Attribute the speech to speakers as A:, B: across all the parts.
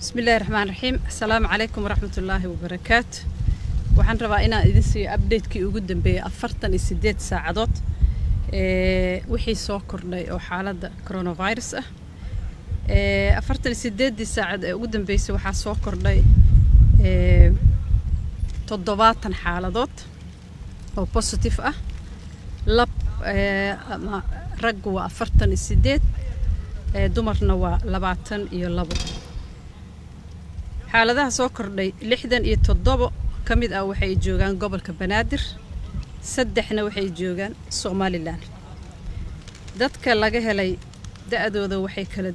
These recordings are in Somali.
A: Bismillahi raxmaan raxiim. Asalaamu calaykum waraxmatullaahi wabarakaatu. Waxaan rabaa inaan idin siiyo update-kii ugu dambeeyey 48 saacadood ee wixii soo kordhay oo xaaladda coronavirus ah. 48-dii saacad ee ugu dambeysay waxaa soo kordhay 70 xaaladood oo positive ah. Lab ama raggu waa 48, dumarna waa 22. Xaaladaha soo kordhay, 67 ka mid ah waxay joogaan gobolka Banaadir, saddexna waxay joogaan Somaliland. Dadka laga helay da-dooda waxay kala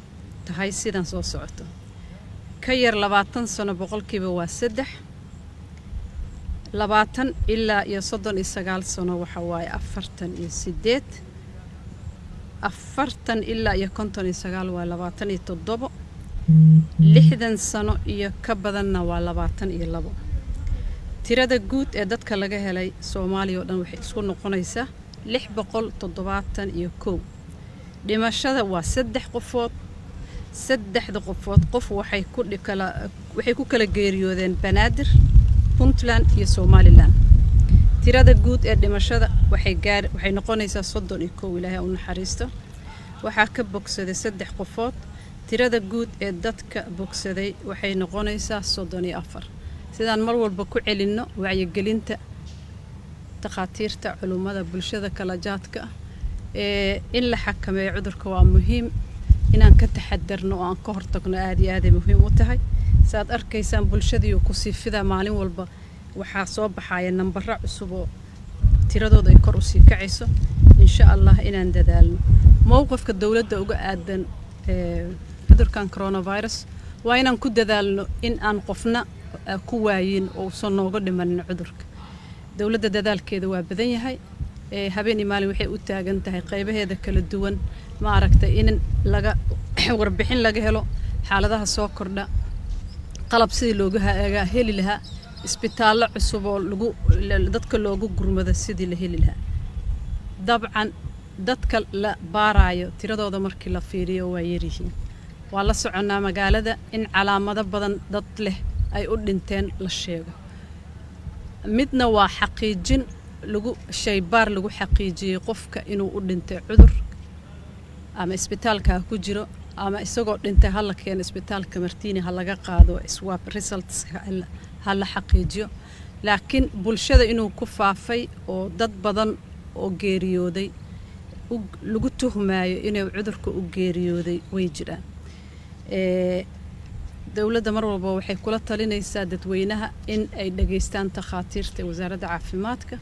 A: tahay sidan soo socoto: ka yar 20 sano boqolkiiba waa 3, 20 ilaa iyo 39 sano waxa waaye 48, 40 ilaa iyo 59 waa 27, 60 sano iyo ka badanna waa 22. Tirada guud ee dadka laga helay Soomaaliya oo dhan waxay isku noqonaysaa 671. Dhimashada waa saddex qofood. Saddexda qofood qof waxay ku kala geeriyoodeen Banaadir, Puntland iyo Somaliland. Tirada guud ee dhimashada waxay noqonaysaa 31. Ilaahay u naxariisto. Waxaa ka bogsaday saddex qofood. Tirada guud ee dadka bogsaday waxay noqonaysaa 34. Sidaan mar walba ku celinno wacyigelinta takhaatiirta, culummada, bulshada kala jaadka ah ee in la xakameeyo cudurka waa muhiim. Inaan ka taxadarno oo aan ka hortagno aad iyo aaday muhiim u tahay. Saaad arkaysaan, bulshadii kusii fidaa maalin walba. Waxaa soo baxaya nambaro cusub oo tiradooda ay kor usii kacayso. Insha Allah inaan dadaalno. Mowqifka dowladda uga aadan cudurkan coronavirus waa inaan ku dadaalno in aan qofna ku waayin oo uusan nooga dhimanin cudurka. Dowladda dadaalkeeda waa badan yahay. Habeen iyo maalin waxay u taagan tahay qaybaheeda kala duwan, ma aragtay, in laga warbixin laga helo xaaladaha soo kordha, qalab sidii looga heli lahaa, isbitaallo cusub oo lagu dadka loogu gurmado sidii la heli lahaa. Dabcan dadka la baaraayo tiradooda markii la fiiriyo waa yaryihiin. Waa la soconnaa magaalada in calaamado badan dad leh ay u dhinteen la sheego. Midna waa xaqiijin lagu shaybaar lagu xaqiijiyey qofka inuu u dhintay cudur, ama isbitaalka ha ku jiro ama isagoo dhintay ha la keeno isbitaalka Martiini, ha laga qaado swab results, ha la xaqiijiyo. Laakiin bulshada inuu ku faafay oo dad badan oo geeriyooday lagu tuhmaayo inuu cudurka u geeriyooday way jiraan. Dowladda mar walba waxay kula talinaysaa dadweynaha in ay dhageystaan takhaatiirta wasaaradda caafimaadka,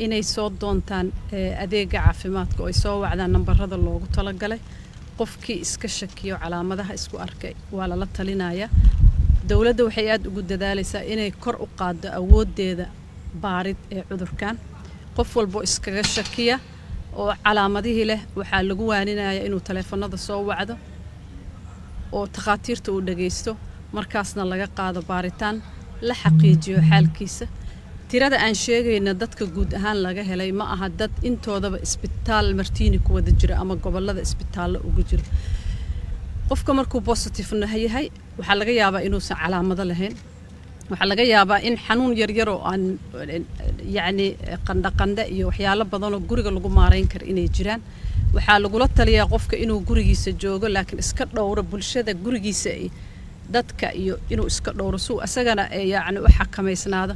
A: inay soo doontaan adeega caafimaadka oo ay soo wacdaan nambarada loogu talagalay. Qofkii iska shakiyo, calaamadaha isku arkay, waa lala talinayaa. Dowladda waxay aada ugu dadaalaysaa inay kor u qaaddo awooddeeda baarid ee cudurkan. Qof walbo iskaga shakiya oo calaamadihii leh waxaa lagu waaninayaa inuu taleefanada soo wacdo oo takhaatiirta uu dhagaysto, markaasna laga qaado baaritaan, la xaqiijiyo xaalkiisa. Tirada aan sheegayna dadka guud ahaan laga helay ma aha dad intoodaba isbitaal Martiini ku wada jira ama gobolada isbitaallo ugu jira. Qofka markuu positive yahay waxaa laga yaabaa inuusan calaamado lahayn. Waxaa laga yaabaa in xanuun yaryar oo aan yacni qandhaqandhe iyo waxyaalo badanoo guriga lagu maarayn kara inay jiraan. Waxaa lagula taliyaa qofka inuu gurigiisa joogo, laakiin iska dhowro bulshada gurigiisa dadka iyo inuu iska dhowro suu isagana yacni u xakamaysnaado.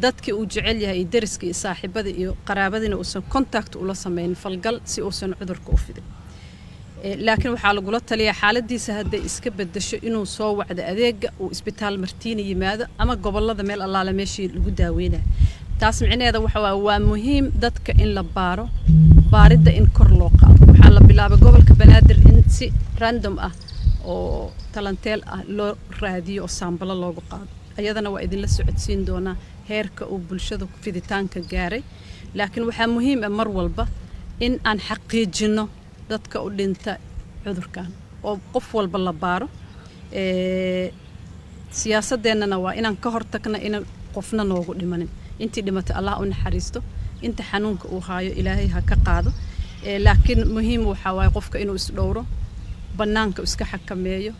A: Dadkii uu jecel yahay iyo deriska iyo saaxiibada iyo qaraabadiina uusan contact ula samaynin, falgal, si uusan cudurka u fidin. Laakiin waxaa lagula taliyaa xaaladiisa hadday iska bedesho inuu soo wacdo adeega, uu isbitaal Martiini yimaado ama gobolada meel allaale meeshii lagu daaweynayo. Taas micnaheeda waxa waa muhiim dadka in la baaro, baaridda in kor loo qaado. Waxaa la bilaabay gobolka Banaadir in si random ah oo talanteel ah loo raadiyo oo saambalo loogu qaado. Ayadana waa idinla socodsiin doonaa heerka uu bulshada fiditaanka gaaray. Laakiin waxaa muhiim ah mar walba in aan xaqiijinno dadka u dhinta cudurkan oo qof walba la baaro. Siyaasadeennana waa inaan ka hortagna inaan qofna noogu dhimanin. Intii dhimatay Allah u naxariisto, inta xanuunka uu haayo Ilaahay ha ka qaado. Laakiin muhiim waxaa waaye qofka inuu isdhowro, bannaanka iska xakameeyo.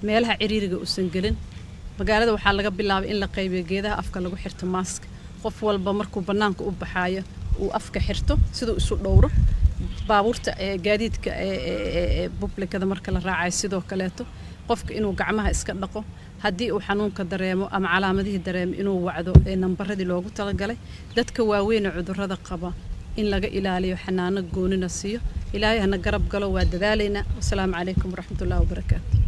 A: Meelaha ciriiriga uusan gelin. Magaalada waxaa laga bilaabay in la qaybiyo geedaha afka lagu xirto, mask. Qof walba markuu bannaanka u baxaayo uu afka xirto siduu isu dhowro. Baabuurta ee gaadiidka ee publicada marka la raacayo sidoo kaleeto, qofka inuu gacmaha iska dhaqo, haddii uu xanuunka dareemo ama calaamadihii dareemo inuu wacdo ee nambaradii loogu talagalay. Dadka waaweyn ee cudurrada qaba in laga ilaaliyo, xanaano goonina siiyo. Ilaahay hana garab galo, waa dadaalaynaa. Wasalaamu calaykum waraxmatullahi wabarakaatu.